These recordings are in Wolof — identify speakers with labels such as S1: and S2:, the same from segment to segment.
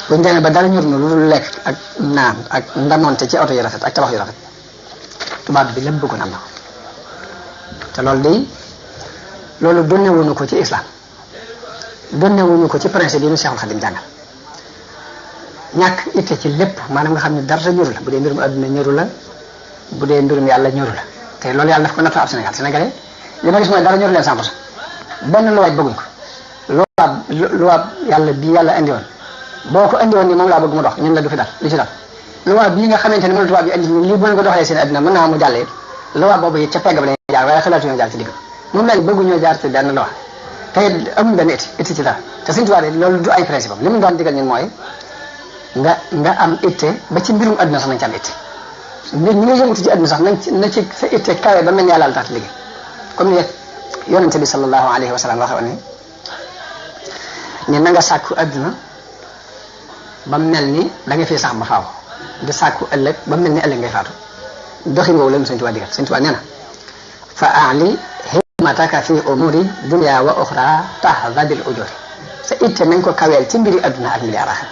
S1: buñ demee ba dara ñor na lu lekk ak naan ak ndamonte ci oto yu rafet ak tabax yu rafet tubaab bi lépp bëggoon am na ko te loolu day loolu donnewuñu ko ci islam donnewuñu ko ci principe yi ñu Seexul Xadim jàngal ñàkk itte ci lépp maanaam nga xam ne dara ñoru la bu dee mbirum adduna ñoru la bu dee mbirum yàlla ñoru la te loolu yàlla daf ko nattoo ab Sénégalais li ma gis mooy dara ñoru leen 100% benn luwaay bëgguñ ko luwaab yàlla bii yàlla indi woon boo ko indi woon ni moom laa bëgg mu dox ñun la du fi dal lu ci dal luwaab bii nga xamante ne moom la tubaab bi indi lii bu ko doxalee seen adduna mën naa mu jàllee luwaab boobu it ca pegg ba la ñuy jaar waaye xalaatu ñoo jaar ci digg mu mel bëgguñoo jaar ci benn luwaab te amuñ benn itti ci dara te suñu tubaab loolu du ay principe am li mu doon digal ñun mooy nga am itte ba ci mbirum adduna sax nañ ci am itte nit ñi nga yëngatu ci adduna sax na ci sa itte kawe ba mel ni yàlla tax liggéey comme ni yonente bi sallallahu alayhi wa sallam waxoon ni na nga sàkku adduna ba mel ni da nga fi sax ba faaw di sàkku ëllëg ba mel ni ëllëg ngay faatu doxin woowu la mu Sëñ Tuubaa digal Sëñ Tuubaa nee na fa aali himmataka fi umuri dunya wa uxra tahza bil ujuri sa itte nañ ko kaweel ci mbiri adduna ak mbiri alaxira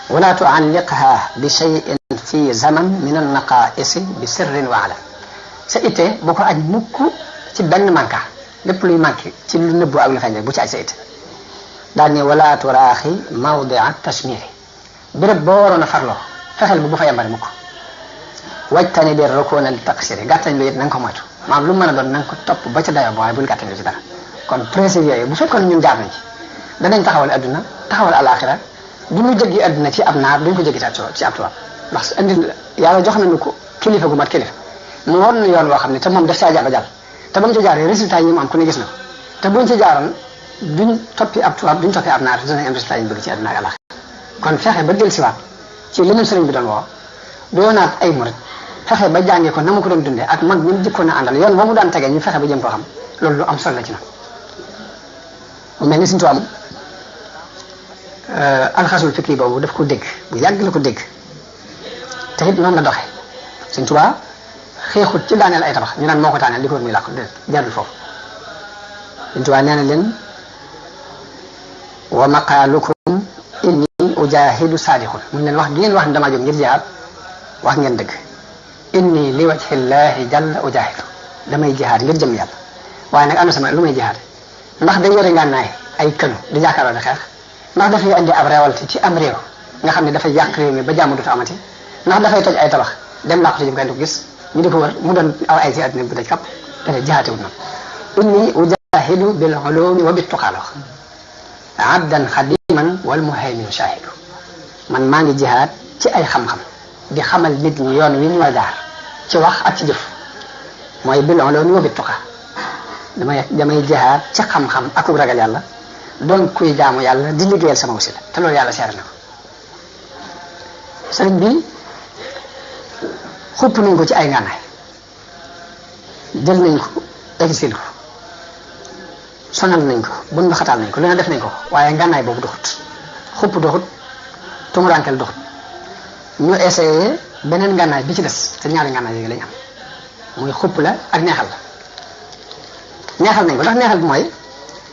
S1: wala tualliqha bi shay'in fi zaman min an-naqa'is bi sirrin wa alam sa itte bu ko aj mukk ci benn manka lépp luy manqué ci lu nëbbu ak lu feeñ bu ci aj sa itte daal ne wala turaaxi mawdia tashmiri béréb boo waroon a farloo fexeel bu fa yambare mukk wajtani bi rukuuna li taqsiri gàttañ lu it na nga ko moytu maanaam lu mën a doon na nga ko topp ba ca dayoo ba waaye bul gàttañ lu ci dara kon principe yooyu bu fekkoon ñun jaar nañ ci danañ taxawal adduna taxawal alaxira du ñu jéggi adduna ci ab naar duñ ko jéggi ci ab tubaab ndax indi yàlla jox nañu ko kilifa gu mat kilifa mu war na yoon woo xam ne te moom daf caa jaar ba jàll te ba mu ci jaaree résultat yi mu am ku ne gis na ko te buñ ci jaaroon duñ toppi ab tubaab duñ toppi ab naar dinañ am résultat yi ñu bëgg ci adduna ak alaxira kon fexe ba dellusiwaat ci li ñu sëriñ bi doon woo doonaat ay murit fexe ba jàngee ko na mu ko doon dundee ak mag ñun jikkoon a àndal yoon ba mu daan tegee ñu fexe ba jëm koo xam loolu lu am solo la ci nag mu mel ni Sëñ Tuubaa alxasul fikri boobu daf ko dégg bu yàgg la ko dégg te it noonu la doxee Sëñ Tuubaa xeexut ci daaneel ay tabax ñu naan moo ko daaneel di ko muy làqu jarul foofu Sëñ Tuubaa nee na leen wa maqaalukum inni ujahidu saadiqun mun leen wax gi ngeen wax ne damaa jóg ngir jihaad wax ngeen dëgg inni li wajhillahi jalla ujahidu damay jihaad ngir jëm yàlla waaye nag am na sama lu may jihaad ndax day yore ngànnaay ay kënu di jàkkaarloo di xeex ndax dafay andi ab réewal ci am réew nga xam ne dafay yàq réew mi ba jàmm du fa amati ndax dafay toj ay tabax dem làqatu jëm kenn du ko gis ñu di ko wër mu doon aw ay ci àddina bu daj kapp dafay jihaatewut noonu inni ujahidu bil ulumi wa bit tuqaa abdan xadiman wal muhaymin shahidu man maa ngi jihaad ci ay xam-xam di xamal nit ñi yoon wi ñu war a jaar ci wax ak ci jëf mooy bil ulumi wa bit tuqaa damay jihaad ci xam-xam ak ragal yàlla doon kuy jaamu yàlla di liggéeyal sama wasila te loolu yàlla seere na ko sëriñ bi xupp nañ ko ci ay ngànnaay jël nañ ko exil ko sonal nañ ko bun ba xataal nañ ko lu ne def nañ ko waaye ngànnaay boobu doxut xupp doxut tumurankel doxut ñu essayé beneen ngànnaay bi ci des te ñaari ngànnaay yooyu lañ am muy xupp la ak neexal la neexal nañ ko ndax neexal bi mooy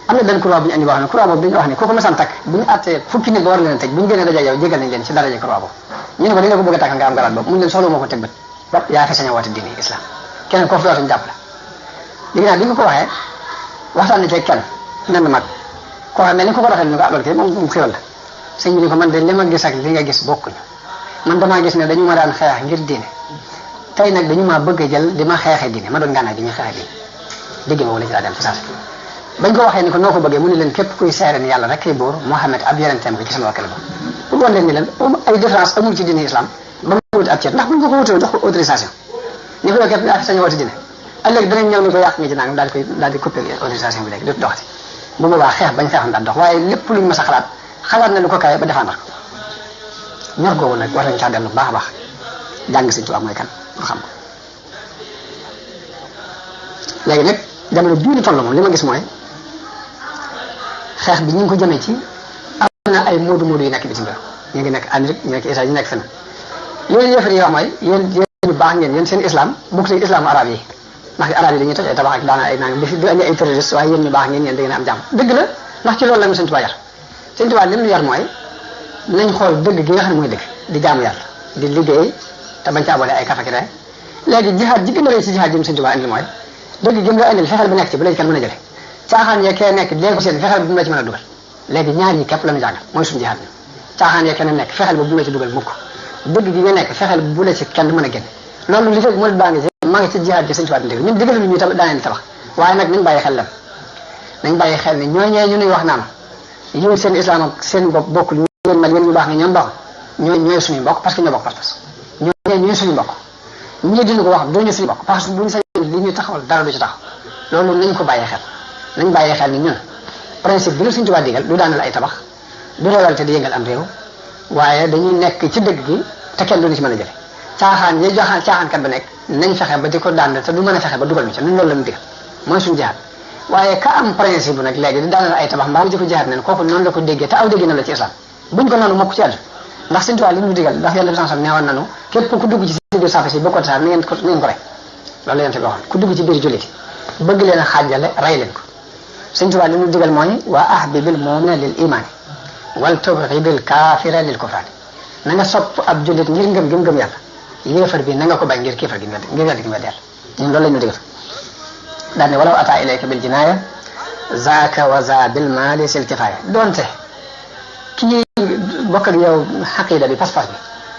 S1: am na benn croix bu ñu andi boo xam ne croix boobu dañu wax ne kooku ma sant takk bu ñu àttee fukki nit ba war leen a tëj bu ñu génnee daje yow jégal nañ leen ci daraje croix boobu ñu ne ko dañ la ko bëgg a takkal nga am garaat boobu mu leen soxla moo ko teg bët yaa fi sañ a woote diine islam keneen koo fi dootuñ jàpp la léegi nag bi nga ko waxee waxtaan na ci kenn nen mag koo xam ne ni ko rafet ñu ko abal kii moom xéwal la sëñ bi ni ko man de li ma gis ak li nga gis bokkuñu man damaa gis ne dañu ma daan xeex ngir diine tey nag dañu maa bëgg a jël di ma xeexee diine ma doon ngànnaay di ñu xeexee diine dégg ma wala ci laa dem fasaase bañ ko waxee ni ko noo ko bëggee mu ne leen képp kuy seere ni yàlla rek kay buur Muhammad ab yonenteem ko ci sama wakkale ba pour wan leen ni leen ay différence amul ci diine islam ba mu wuti ab ceet ndax buñ ko wutee jox ko autorisation ni ko yow képp yaa fi sañ a woote diine ëllëg danañ ñëw ni ko yàq nga ci nangam daal di coupé autorisation bi léegi dootu doxati bu boobaa xeex bañ xeexoon daal dox waaye lépp luñ mas a xalaat na lu ko kawe ba défendre ko ñor googu nag war nañ caa dellu baax a baax jàng Sëñ Tuubaa mooy kan pour xam ko léegi nag jamono bii ñu toll moom li ma gis mooy xeex bi ñu ngi ko jëmee ci am na ay moodu yu nekk bitim réew ñu ngi nekk Amérique ñu nekk Israël ñu nekk fenn loolu yëfar yi wax mooy yéen ñu baax ngeen yéen seen islam bokk ak islamu arab yi ndax arab yi dañuy toj ay tabax ak daana ay nangam di andi ay terroriste waaye yéen ñu baax ngeen yéen da ngeen am jàmm dëgg la ndax ci loolu la ñu Sëñ Tuubaa yar Sëñ Tuubaa li mu yar mooy nañ xool dëgg gi nga xam ne mooy dëgg di jaamu yàlla di liggéey te bañ ca abole ay kafa ki day léegi jihaad ji gën a rëy ci jihaad ji mu Sëñ Tuubaa indi mooy dëgg gi nga indil fexeel bu nekk ci bu la ci kenn mën a jële caaxaan yee kee nekk léegi seen fexeel bu mu la ci mën a dugal léegi ñaar yi képp la ñu jàngal mooy suñu jihaad bi caaxaan yee kenn nekk fexeel bu mu la ci dugal mukk dëgg gi nga nekk fexeel bu la ci kenn mën a génn loolu li fekk murid baa ngi ci maa ngi ci jihaad ji Sëñ Tuubaa indi ñun digal ñu tam daaneen tabax waaye nag nañ bàyyi xel lam nañ bàyyi xel ne ñooñee ñu nuy wax naan yow seen islam ak seen bopp bokkul yéen mel yéen ñu baax nga ñoom baax ñooy suñu mbokk parce que ñoo bokk pas-pas ñooy suñu mbokk ñii dina ko wax duñu suñu mbokk parce que buñu sañ li ñu taxawal dara du ci taxaw loolu nañ ko bàyyi xel nañ bàyyi xel ni ñun principe bi la Sëñ Tuubaa digal du daanal ay tabax du réewante di yëngal am réew waaye dañuy nekk ci dëgg gi te kenn duñu ci mën a jële caaxaan yi joxaan caaxaankat ba nekk nañ fexe ba di ko daan te du mën a fexe ba dugal ñu ci ñun loolu la ñu digal mooy suñu jihaad waaye ka am principe bu nag léegi di daanal ay tabax mbaa di ko jihaad nen kooku noonu la ko déggee te aw dégg na la ci islam buñ ko noonu mokk ci àdduna ndax Sëñ Tuubaa li ñu digal ndax yonent bi sallallahu alayhi wasallam neewoon nañu képp ku dugg ci biir safa si bokkoo saar ngeen ko rey loolu la yonent bi waxoon ku dugg ci biir jullit bëgg leen a xaajale rey leen ko Sëñ Tuubaa li ñu digal mooy wa ahbibil mu'mina lil imaani wal tubghidil kaafira lil kufraani na nga sopp ab jullit ngir ngëm yàlla yéefar bi na nga ko bañ ngir kéefar gi ngir weddi gi nga del ñun loolu la ñu digal daal ne walaw ata ilayka bil jinaaya zaaka wa za bil maali sil kifaaya doonte kii bokk ak yow xaqida bi pas-pas bi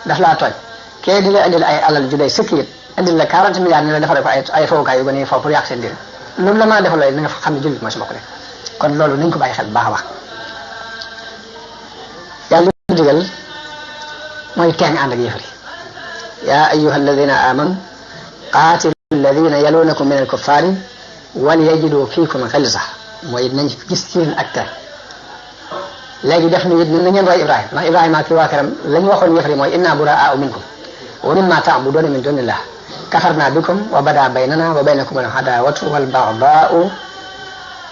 S1: daf laa tooñ kee di la indil ay alal ju day sëkk it indil la 40 milliards ni la defal ko ay fowukaay yu gën a foofu pour yàq seen diine loolu la mën a defal looy na nga xam ne jullit mooy su bokk rek kon loolu nañ ko bàyyi xel bu baax a baax yàlla li digal mooy teeng ànd ak yéefar yi yaa ayyuha alladina amanu qaatilu alladina yalunakum min alkuffaari wal yajidu fiikum xilsa mooy nañ gis ci yéen ak teel léegi def na it na ngeen roy Ibrahima ndax Ibrahima ak waa këram la ñu waxoon yëfari mooy inna buraa'u minkum wa mimma ta'buduuna min duunillah kafarna bikum wa bada baynana wa baynakum al-adaawatu wal bagdaa'u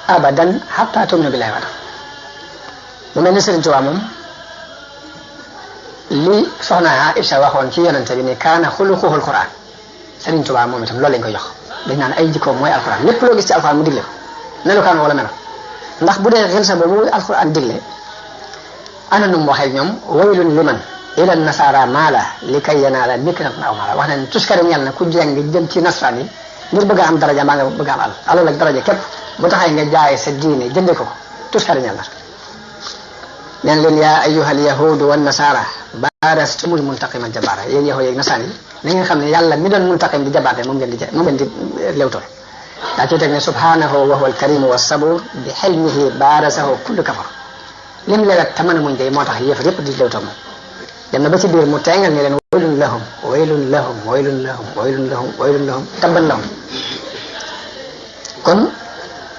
S1: abadan hatta tu'minu billahi wahdahu mu mel ni Sëriñ Tuubaa moom li soxna Aïcha waxoon ci yonente bi ni kaana xuluquhu al-Qur'aan Sëriñ Tuubaa moom itam loolu lañ koy jox dañ naan ay jikkoom mooy alquran lépp loo gis ci alquran mu digle ko melukaan wala melo ndax bu dee xel sa boobu alquran digle ana nu mu waxee ñoom waylun liman ila nasara maala li kay yanaala bikran aw maala wax nañ tuskare ñel na ku jeng jëm ci nasaraan yi ngir bëgg a am daraja maa nga bëgg a am alal ak daraja képp bu taxay nga jaay sa diine jënde ko tuskare ñel na leen leen yaa ayyuha alyahudu wan nasara baarastumul muntaqiman jabaara yéen yahud yeeg nasaan yi na ngeen xam ne yàlla mi doon muntaqim di jabaate moom ngeen di lewtoo daa ci teg ne subhanahu wa huwa alkarimu wassabuur bi xilmihi baarasahu kullu kafar lim lewet te mën a muñ day moo tax yëfar yëpp di lewtoo moom dem na ba ci biir mu teengal ne leen waylun lahum waylun lahum waylun lahum waylun lahum waylun lahum tabban lahum kon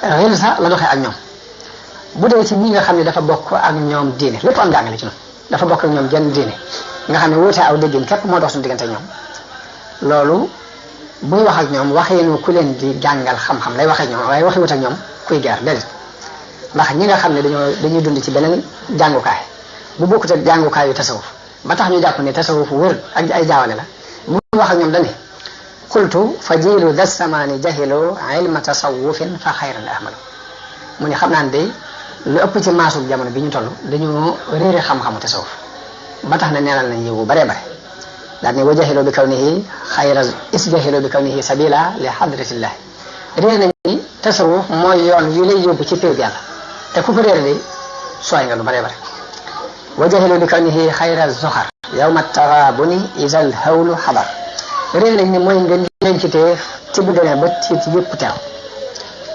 S1: xel sa la doxee ak ñoom bu dee ci ñi nga xam ne dafa bokk ak ñoom diine lépp am jàngale ci noonu dafa bokk ak ñoom jenn diine nga xam ne wuute aw déggin képp moo dox suñu diggante ñoom loolu buy wax ak ñoom waxeenu ku leen di jàngal xam-xam lay waxee ñoom waaye waxi wut ak ñoom kuy gaar déedéet ndax ñi nga xam ne dañuy dund ci beneen jàngukaay bu bokkut ak jàngukaay yu tasawuf ba tax ñu jàpp ne tasawuf wër ak ay jaawale la bu wax ak ñoom dane qultu fa jiilu da samaani jahilu ilma tasawufin fa xayran ahmalu mu ne xam naa ne day lu ëpp ci maasug jamono bi ñu toll dañoo réere xam-xamu tasawuf ba tax na neenal nañ yiwu bare bare daal ne wa jahilu bi kawnihi xayra isjahilu bi kawnihi sabila li hadratillah réer nañ ni tasawuf mooy yoon wi lay yóbbu ci péew yàlla te ku ko réer di sooy nga lu bare bare wa jahilu bi kawnihi xayra zoxar yawma tarabuni isal hawlu xabar réer nañ ni mooy nga leen ci tee ci bu demee ba ci yëpp teew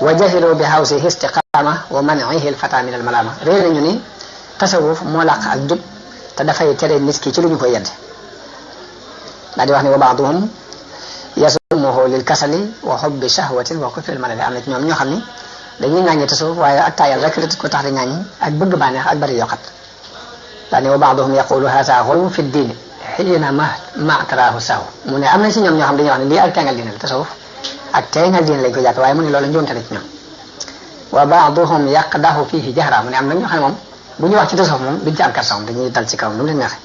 S1: wa jahilu bi hawsi istiqama wa manihi alfata min almalama réer nañu ni tasawuf moo làq ak jub te dafay tere nit ki ci lu ñu koy yedd daal di wax ni wa baaduhum yasumuhu lil kasali wa hubbi shahwatin wa kufri almalali am na ci ñoom ñoo xam ni dañuy ŋàññi tasawuf waaye ak taayal rek la ko tax di ŋàññi ak bëgg bànneex ak bari yokkat daal ni wa baaduhum yaqulu haza ghulw fi ddin xiina ma taraahu saw mu ne am na ci ñoom ñoo xam dañuy wax ne lii ak teengal diine la tasawuf ak teengal diine lañ ko jàpp waaye mu ne loolu njuumte la ci ñoom wa baaduhum yaqdahu fihi jahra mu ne am na ñoo xam ne moom bu ñu wax ci tasawuf moom duñ ci am kersa moom dañuy dal ci kaw nu mu leen neexee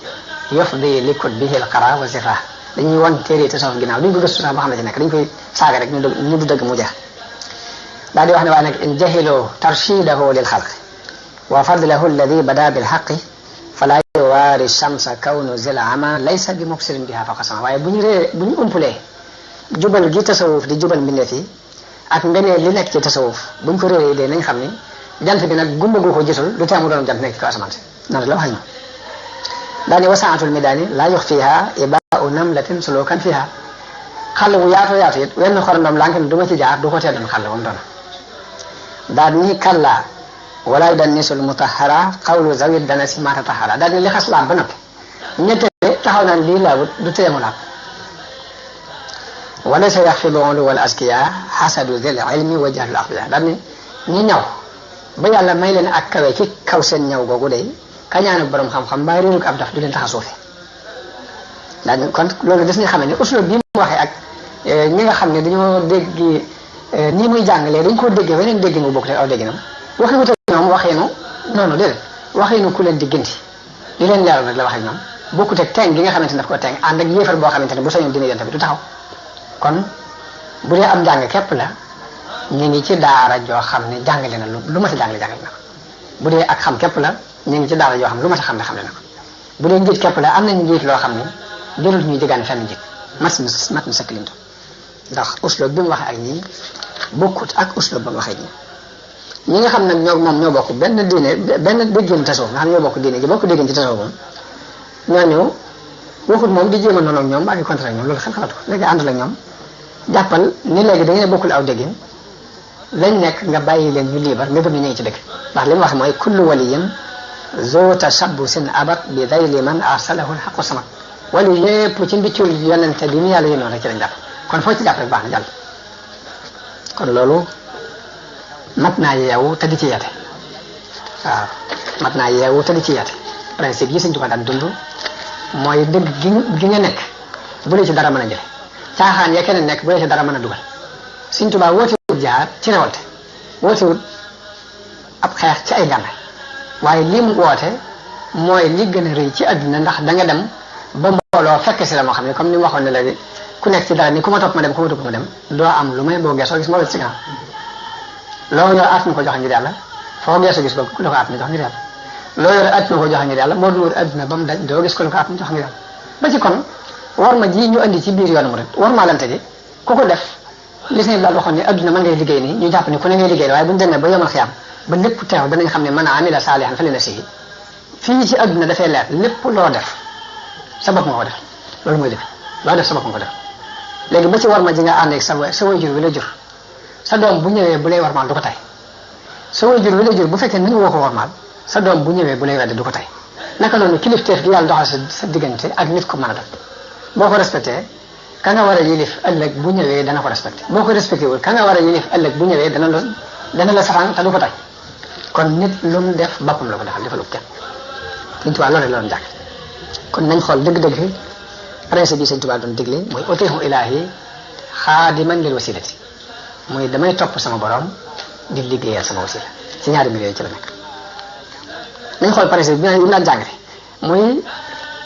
S1: yufdi li kutbihi al-qara wa zifa dañuy wan téere tasawuf ginnaaw duñ ko gëstu sax ba xam ne ci nekk dañ koy saaga rek ñu du dëgg mu jeex daal di wax ne waaye nag in jahilu tarshidahu lil xalq wa fadlahu alladi bada bil xaqi fala waari shamsa kawnu zil ama laysa bi mubsirin biha fawqa sama waaye bu ñu umpulee jubal gi tasawuf di jubal mbindeef yi ak ngeneel li nekk ci tasawuf buñ ko réeree dee nañ xam ni jant bi nag gumba gu ko gisul du teemu doon jant nekk ci kaw asamaan si noonu la waxee ñu daani wasaatul midaani laa yux fiha ibaau namlatin sulukan fiha xàll bu yaatu it wenn xorondom lànk du ma ci jaar du ko tee doon xàll bu mu doon daal ni kalla walaay dan nisul mutahara xawlu zawit dana si mata tahara daal ni li xas laab ba noppi ñettee taxaw naan lii laabut du teemu laab wala sa yax fi boolu wala askiya xasadu zil ilmi wa jahlul aqbiya daal ni ñi ñaw ba yàlla may leen ak kawe ci kaw seen ñaw googu de kañaanu borom xam-xam mbaa réerug ab daf du leen tax a suufe daal kon loolu des nga xam ne uslub bi mu waxee ak ñi nga xam ne dañoo dégg nii muy jàngalee dañ koo déggee weneen dégg mu bokk te aw dégginam waxi wute ñoom waxeenu noonu déedéet waxeenu ku leen di ginti li leen leeral nag la waxee ñoom bokkut ak teng gi nga xamante ne daf ko teng ànd ak yéefar boo xamante ne bu sañoon dina yonte bi du taxaw kon bu dee am jàng képp la ñu ngi ci daara joo xam ne jàngale na lu mat a jàngale na ko bu dee ak xam képp la ñu ngi ci daara joo xam ne lu mat a xam ne xamle na ko bu dee njiit képp la am nañu njiit loo xam ne jëlul ñuy jëgaan fenn njiit mat na sëkk limto ndax uslub bi mu waxee ak ñii bokkut ak uslub ba mu waxee ñi nga xam nag ñoo bokk benn diine benn déggin tasawuf nga xam ne ñoo bokk diine ji bokk déggin ci tasawuf moom ñooñu waxut moom di jéem a noonu ak ñoom baa ngi contre ak ñoom loolu xel xalaatu ko léegi àndul ak ñoom jàppal ni léegi da ngeen bokkul aw déggin lañ nekk nga bàyyi leen ñu liibar nga gëm ne ñu ngi ci dëgg ndax li mu wax mooy kullu waliyin zo tashabbusin abat bi dayli man arsalahu alhaqu samat wali yépp ci mbiccul yonente bi mu yàlla yónnoon rek ci lañ jàpp kon foo ci jàpp rek baax na jàll kon loolu mat naa yeewu te di ci yeete waaw mat naa yeewu te di ci yeete principe yi Sëñ Tuubaa daan dund mooy dëgg gi nga nekk bu la ci dara mën a jële caaxaan ya keneen nekk bu la ci dara mën a dugal Sëñ Tuubaa wootewut jaar ci rewolte wootewut ab xeex ci ay ngànnaay waaye li mu woote mooy li gën a rëy ci àdduna ndax da nga dem ba mbooloo fekk si la moo xam ne comme ni mu waxoon ne la ku nekk ci dara ni ku ma topp ma dem ku ma topp ma dem doo am lu may boo geesoo gis mbooloo ci gannaaw loo yor at na ko joxe ngir yàlla foo geesoo gis ko ku la ko at na jox ngir yàlla loo yor at na ko joxe ngir yàlla moo dul wër àdduna ba mu daj doo gis ko la ko at na jox ngir yàlla ba ci kon war ma ji ñu andi ci biir yoonu mu rek war maa lante ji ku ko def li seen daal waxoon ne àdduna mën ngay liggéey nii ñu jàpp ne ku ne ngay liggéey waaye bu ñu demee ba yomal xiyaam ba lépp teew danañ xam ne man amila saalihan fa li nafsihi fii ci àdduna dafay leer lépp loo def sa bopp nga ko def loolu mooy def loo def sa bopp nga ko def léegi ba ci war ma ji nga ànd ak sa waajur wi la jur sa doom bu ñëwee bu lay warmaal du ko tay sa waajur wi la jur bu fekkee ni nga woo ko warmaal sa doom bu ñëwee bu lay wedde du ko tay naka noonu kilifteef gi yàlla doxal sa diggante ak nit ko mën a doon boo ko respecté ka nga war a yilif ëllëg bu ñëwee dana ko respecté boo ko respecté wul ka nga war a yilif ëllëg bu ñëwee dana la safaan te du ko tay kon nit lu mu def boppam la ko defal defalu kenn Sëñ Tuubaa loolu la doon jàkk kon nañ xool dëgg-dëgg principe bi Sëñ Tuubaa doon digle mooy utiihu ilaahi xaadiman lil wasilati mooy damay topp sama borom di liggéeyal sama wasila ci ñaari mbir yooyu ci la nekk nañ xool principe bi ñu daan jàngate muy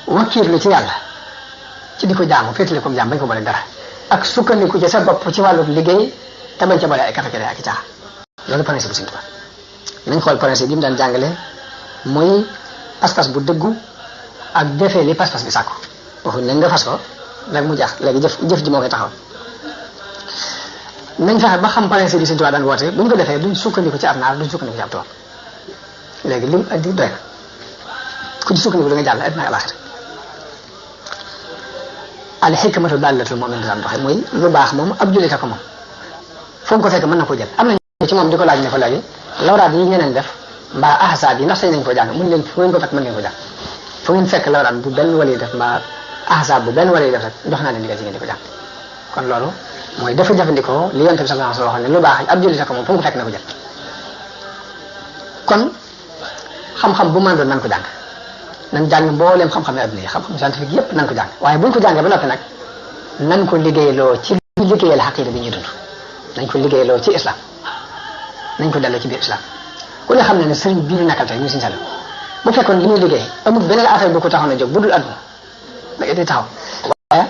S1: wakkiirlu ci yàlla ci di ko jaamu féetale ko jaam bañ ko boole dara ak sukkandiku ci sa bopp ci wàllu liggéey te bañ ca boole ay kafekere ak i caaxaan loolu principe bu Sëñ Tuubaa nañ xool principe bi mu daan jàngale muy pas-pas bu dëggu ak jëfee li pas-pas bi sàkku waxuñ ne nga fas ko rek mu jaax léegi jëf ji moo koy taxaw nañ fexe ba xam principe bi Sëñ Tuubaa daan woote buñ ko defee duñ sukkandiku ci ab naar duñ sukkandiku ci ab tubaab léegi lim andi doy na ku ci sukkandiku da nga jàll addina ak alaaxira al hikmatu dallatul mu'min daan doxe muy lu baax moom ab jullit ko moom foo ko fekk mën na ko jël am na ci moom di ko laaj ne ko léegi lawraat yi ñeneen def mbaa ahsaab yi ndax sañ nañ ko jàng mun leen fu ngeen ko fekk mën ngeen ko jàng fu ngeen fekk lawraat bu benn wali def mbaa ahsaab bu benn wali def rek jox naa leen ndigal ci ngeen di ko jàng kon loolu mooy dafa jëfandikoo li Yonent bi sallallahu alayhi wa sallam waxoon ne lu baax ab jullit ko moom fu mu ko fekk na ko jël kon xam-xam bu mën doon nan ko jàng nan jàng mbooleem xam-xam yi adduna yi xam-xam scientifique yépp nan ko jàng waaye buñ ko jàngee ba noppi nag nan ko liggéeyloo ci liggéeyal xaqiida bi ñuy dund nañ ko liggéeyloo ci islam nañ ko delloo ci biir islam ku ne xam ne ne sëriñ bii ñu nekkal tey ñu Sëñ Saliou bu fekkoon li muy liggéey amul beneen affaire bu ko taxaw na jóg bu dul adduna da ngay taxaw waaye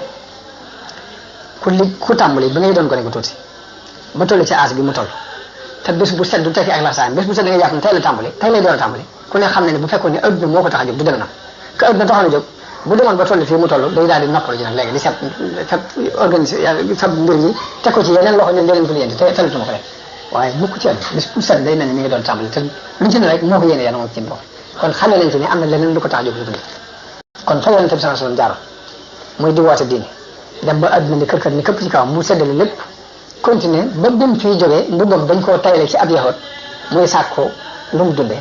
S1: ku tàmbali ba ngay doon ko ne ko tuuti ba toll ci âge bi mu toll te bés bu set du tekki ak laxsaan bés bu set da ngay jàpp ne tey la tàmbali tey lay door a tàmbali ku ne xam ne ne bu fekkoon ne adduna moo ko tax a jóg du dem na ka adduna taxoon a jóg bu demoon ba toll fii mu toll day daal di noppalu ji nag léegi di set organisé sab mbir yi teg ko ci yeneen loxo ñun yeneen ko lijjanti te talatuma ko def waaye mukk ci àdduna bis bu set day mel ni mi ngi doon tàmbali te luñ ci ne rek moo ko yéene yàlla moom ci bopp kon xamee nañ fi ni am na leneen lu ko tax a jóg lu dund kon fa yonente bi sallallahu alayhi wasallam jaaroon muy di woote diine dem ba adduna ni kër ni këpp ci kawam mu seddale lépp continuer ba bi mu fiy jógee mbubbam dañ koo tayle ci ab yaxoot muy sàkko lu mu dundee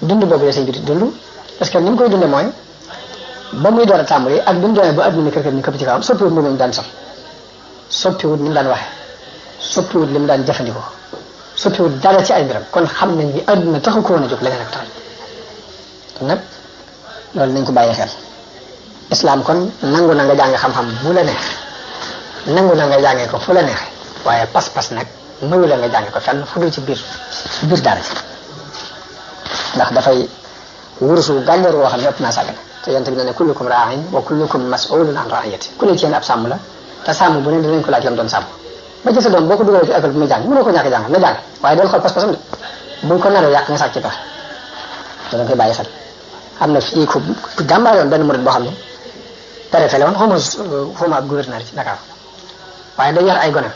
S1: dund boobu la sëñ bi di dund parce que ni mu koy dundee mooy ba muy door a tàmbali ak bi mu doonee ba adduna ni kër ni këpp ci kawam soppiwut mbubbam daan sol soppiwut ni mu daan waxee soppiwut li mu daan jëfandikoo soppiwut dara ci ay mbiram kon xam nañ ni adduna taxu ko woon a jóg leneen ak tax nag loolu nañ ko bàyyi xel islam kon nangu na nga jàng xam-xam bu la neex nangu na nga jàngee ko fu la neex waaye pas-pas nag mayu la nga jàngee ko fenn fu dul ci biir daara ci ndax dafay wurusu gànneeru woo xam ne ëpp naa sàggane te yonent bi ne ne kullukum raa'in wa kullukum mas'ulun an ra'iyati ku ne ci yéen ab sàmm la te sàmm bu ne dinañ ko laaj lam doon sàmm ba ci sa doom boo ko dugalee ci école bi muy jàng mënoo ko ñàkk jàng na jàng waaye del xool pas-pasam de buñ ko naree yàq nga sàcc ci pexe danañ koy bàyyi xel am na fii ku jàmbaar yoon benn murid boo xam ne préfet la woon xaw ma ab gouverneur ci Dakar waaye day yar ay gone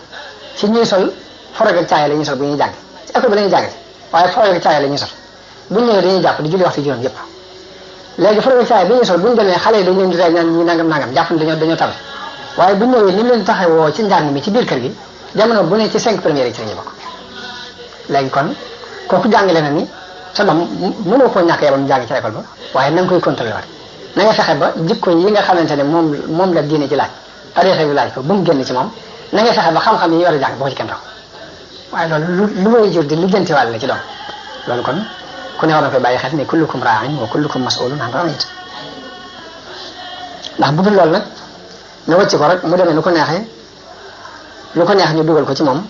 S1: ci ñuy sol forog ak caaya la ñuy sol bu ñuy jàng ci école bi la ñuy jàng waaye forog ak caaya la ñuy sol bu ñu ñëwee dañuy jàpp di julli waxtu juróom yëpp léegi forog ak caaya bi ñuy sol bu ñu demee xale yi dañ leen di rey naan ñi nangam jàpp ne dañoo tabe waaye bu ñu ñëwee ni mu leen taxawoo ci njàng mi ci biir kër gi jamono bu ne ci 5 premières yi ci la ñuy bokk léegi kon kooku jàngale na ni sa doom mënoo koo ñàkk yabam jàng ci école ba waaye na nga koy contrôlé waat na nga fexe ba jikko yi nga xamante ne moom la diine ci laaj tariixa bi laaj ko bu mu génn ci moom na nga fexe ba xam-xam yi ñu war a jàng boo ko ci kenn raw waaye loolu lu may jur di lijjanti wàll la ci doom loolu kon ku ne war na koy bàyyi xel ne kullukum raa'in wa kullukum mas'ulun an ra'iyati ndax bu dul loolu nag nga wàcc ko rek mu demee lu ko neexee lu ko neex ñu dugal ko ci moom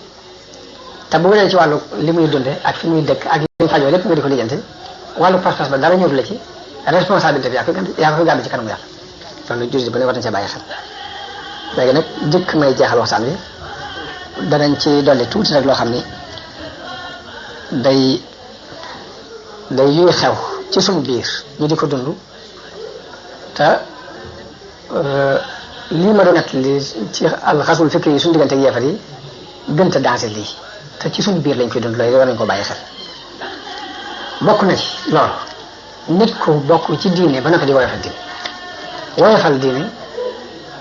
S1: te bu dee ci wàllu li muy dunde ak fi muy dëkk ak li muy fajoo lépp nga di ko lijjanti wàllu pas-pas ba dara ñëw la ci responsabilité bi yaa ko gàddu ci kanam yàlla loolu jullit ba ne war nañ cee bàyyi xel léegi nag jëkk may jeexal waxtaan wi danañ ci dolli tuuti rek loo xam ni day yuy xew ci suñu biir ñu di ko dund te lii ma doon nett li ci alxasul fikri yi suñu diggante ak yeefar yi gënta dansé lii te ci suñu biir lañ koy dund loolu war nañ ko bàyyi xel bokk na ci loolu nit ku bokk ci diine ba naka di woyofal diine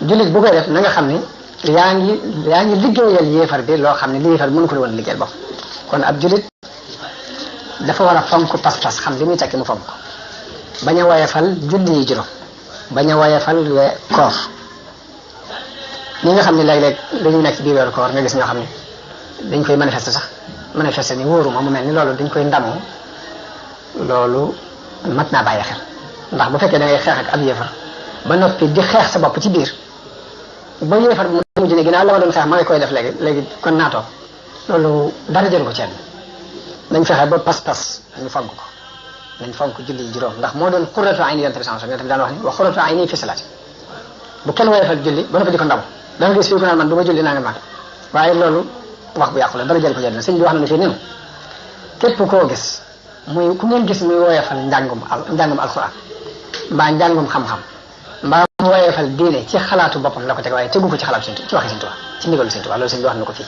S1: jullit bu koy def na nga xam ne yaa ngi liggéeyal yéefar bi loo xam ne li yéefar bi mënu ko woon liggéeyal bopp kon ab jullit dafa war a fonk pas-pas xam li muy tekki mu fonk ko bañ a woyofal julli yi juróom bañ a woyofal koor ñi nga xam ne léeg-léeg dañuy nekk ci biir weeru koor nga gis ñoo xam ne dañ koy manifester ni wóoruma mu mel ni loolu dañ koy ndamoo loolu mat naa bàyyi xel ndax bu fekkee da ngay xeex ak ab yéefar ba noppi di xeex sa bopp ci biir ba yéefar bi mu mujj ne ginnaaw la ma doon xeex ma ngi koy def léegi kon naatoo loolu dara jël ko ci nañ fexe ba pas-pas ñu fonk ko nañ fonk julli juróom ndax moo doon xurratu ayni yonent bi sallallahu alayhi wasallam daan wax ni wa xurratu ayni fi salaati bu kenn woyofal julli ba noppi di ko ndaw da nga gis fii ku naan man du ma julli naa nga mag waaye loolu wax bu yàqu la dara jël ko ci àddina sëñ bi wax na ne fii nenu képp koo gis muy ku ngeen gis muy woyofal njàngum alxuraan mbaa njàngum xam-xam mbaa mu woyofal diine ci xalaatu boppam la ko teg waaye tegu ko ci xalaatu ci waxi Sëñ Tuubaa ci ndigalu Sëñ Tuubaa loolu sëñ bi wax na ko fii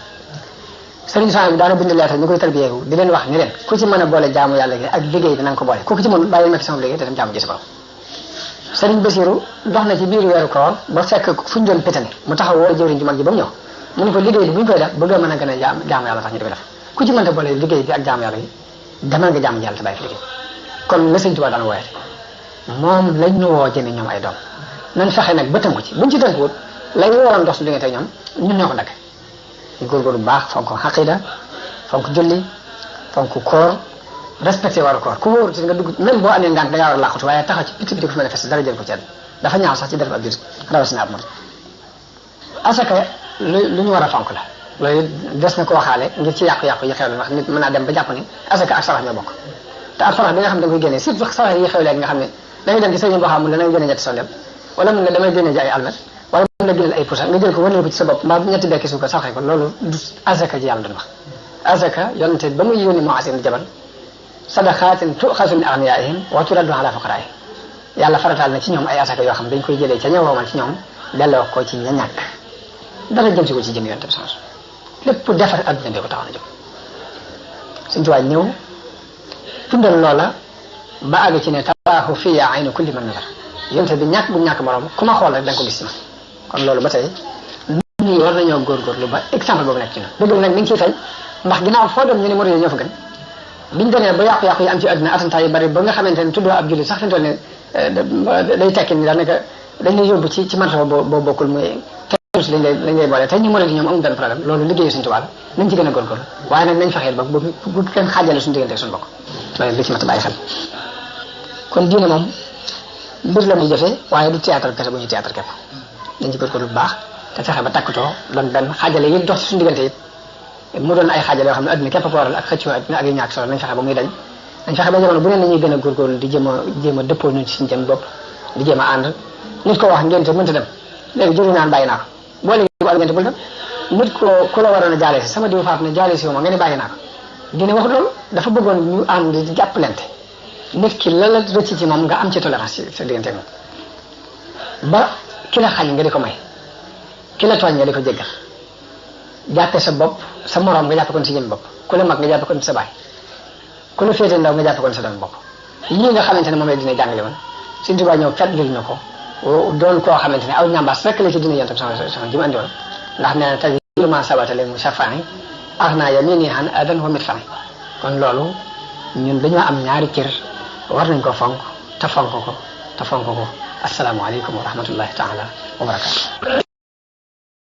S1: sëriñ Sohaybu bi daana bind leetar ñu koy tarbiyeeku di leen wax ni leen ku ci mën a boole jaamu yàlla gi ak liggéey dinañ ko boole ku ci mën bàyyi ma fi sama liggéey te dem jaamu ji sa borom sëriñ Basiru dox na ci biir weeru koor ba fekk fu ñu doon pétane mu taxaw woo jëwriñ ju mag ji ba mu ñëw mu ne ko liggéey bi bu ñu koy def bëgg a mën a gën a jaamu yàlla tax ñu di ko def ku ci mënta boole liggéey bi ak jaamu yàlla gi demal nga jaamu yàlla te bàyyi fi liggéey kon la Sëñ Tuubaa daan wooyate moom lañ ñu woo jëme ñoom ay doom nañ fexe nag ba tënku ci buñ ci tënkuwut lay waroon dox su diggante ñoom ñun ñoo ko dagg ñu góorgóorlu bu baax fonk xaqida fonk julli fonk koor respecté waru koor ku wóor ci nga dugg même boo amee ngànt da ngaa war a làqatu waaye taxaw ci biti biti ko fi manifesté dara jël ko ci àddina dafa ñaaw sax ci def ab jullit rawatina ab murid asaka lu ñu war a fonk la loolu des na ko waxaale ngir ci yàqu-yàqu yi xew la ndax nit mën naa dem ba jàpp ni asaka ak sarax ñoo bokk te ak sarax bi nga xam ne da nga koy génnee surtout sarax yi xew léegi nga xam ne da ngay dem ci sëriñ boo xam ne da ngay génne ñetti sondeel wala mun nga damay génne ji ay almet wala mun la génneel ay pusa nga jël ko wane ko ci sa bopp mbaa ñetti bekki suukar saxee ko loolu du asaka ji yàlla doon wax asaka yonente ba muy yónni Muaaz ibn Jabal sadaqaatin tu'xazu min aghniyaa'ihim wa turaddu ala fuqaraa'ihim yàlla farataal na ci ñoom ay asaka yoo xam dañ koy jëlee ca ña woomal ci ñoom delloo ko ci ña ñàkk dara jëm si ko ci jëm yonent bi sans lépp defar adduna bi ko taxaw na jóg Sëñ Tuubaa ñëw tundal loola ba àgg ci ne taraahu fiya aynu kulli man nazar yonent bi ñàkk bu ñàkk morom ku ma xool rek da nga ko gis ci man kon loolu ba tey nit ñi war nañoo góorgóorlu ba exemple boobu nekk ci ñun dëgg nag mi ngi ciy feeñ ndax ginnaaw foo dem ñu ne murid ñoo fa gën biñ demee ba yàqu-yàqu yi am ci àdduna attentat yi bari ba nga xamante ne tuddoo ab jullit sax fi mu toll ne day tekki ni daanaka dañ lay yóbbu ci martaba boo bokkul muy terroriste lañ lay boole tey ñu murid ñoom amul benn problème loolu liggéeyu Sëñ Tuubaa nañ ci gën a góorgóorlu waaye nag nañ fexeel ba bu kenn xaajale suñu diggante suñu bokk loolu li ci mat a bàyyi xel kon diine moom mbir la muy jëfee waaye du théâtre kese bu ñu théâtre képp nañ ci góorgóorlu bu baax te fexe ba takkutoo doon benn xaajale yi dox ci suñu diggante it mu doon ay xaajale yoo xam ne adduna képp ko waral ak xëccoo adduna ak yu ñàkk solo nañ fexe ba muy dañ nañ fexe ba jamono bu ne nañuy gën a góorgóorlu di jéem a dëppoo ñun ci suñu jëm bopp di jéem a ànd nit ko wax ngénte mënta dem léegi jëri naan bàyyi naa ko boo léegi bu ak ngénte bul dem nit ko ku la waroon a jaale si sama diw faat ne jaale si wu ma nga ne bàyyi naa ko dina waxut loolu dafa bëggoon ñu ànd di jàppalante nit ki la la rëcc ci moom nga am ci tolérance ci sa diggante moom ba ki la xañ nga di ko may ki la tooñ nga di ko jéggal jàppe sa bopp sa moroom nga jàppe kon si jëm bopp ku la mag nga jàppe kon sa baay ku la féete ndaw nga jàppe kon sa doon bopp lii nga xamante ne moom la dina jàngale woon Sëñ Tuubaa ñëw kat jël na ko doon koo xamante ne aw ñambaas rek la ci dina yontam sama ji mu andi woon ndax nee na tey ma sabatale mu safaani ax naa ya mii nii xan adan wa mit fani kon loolu ñun dañoo am ñaari cër war nañ ko fonk te fonk ko asalaamaaleykum wa rahmatullahi taala wa barakatu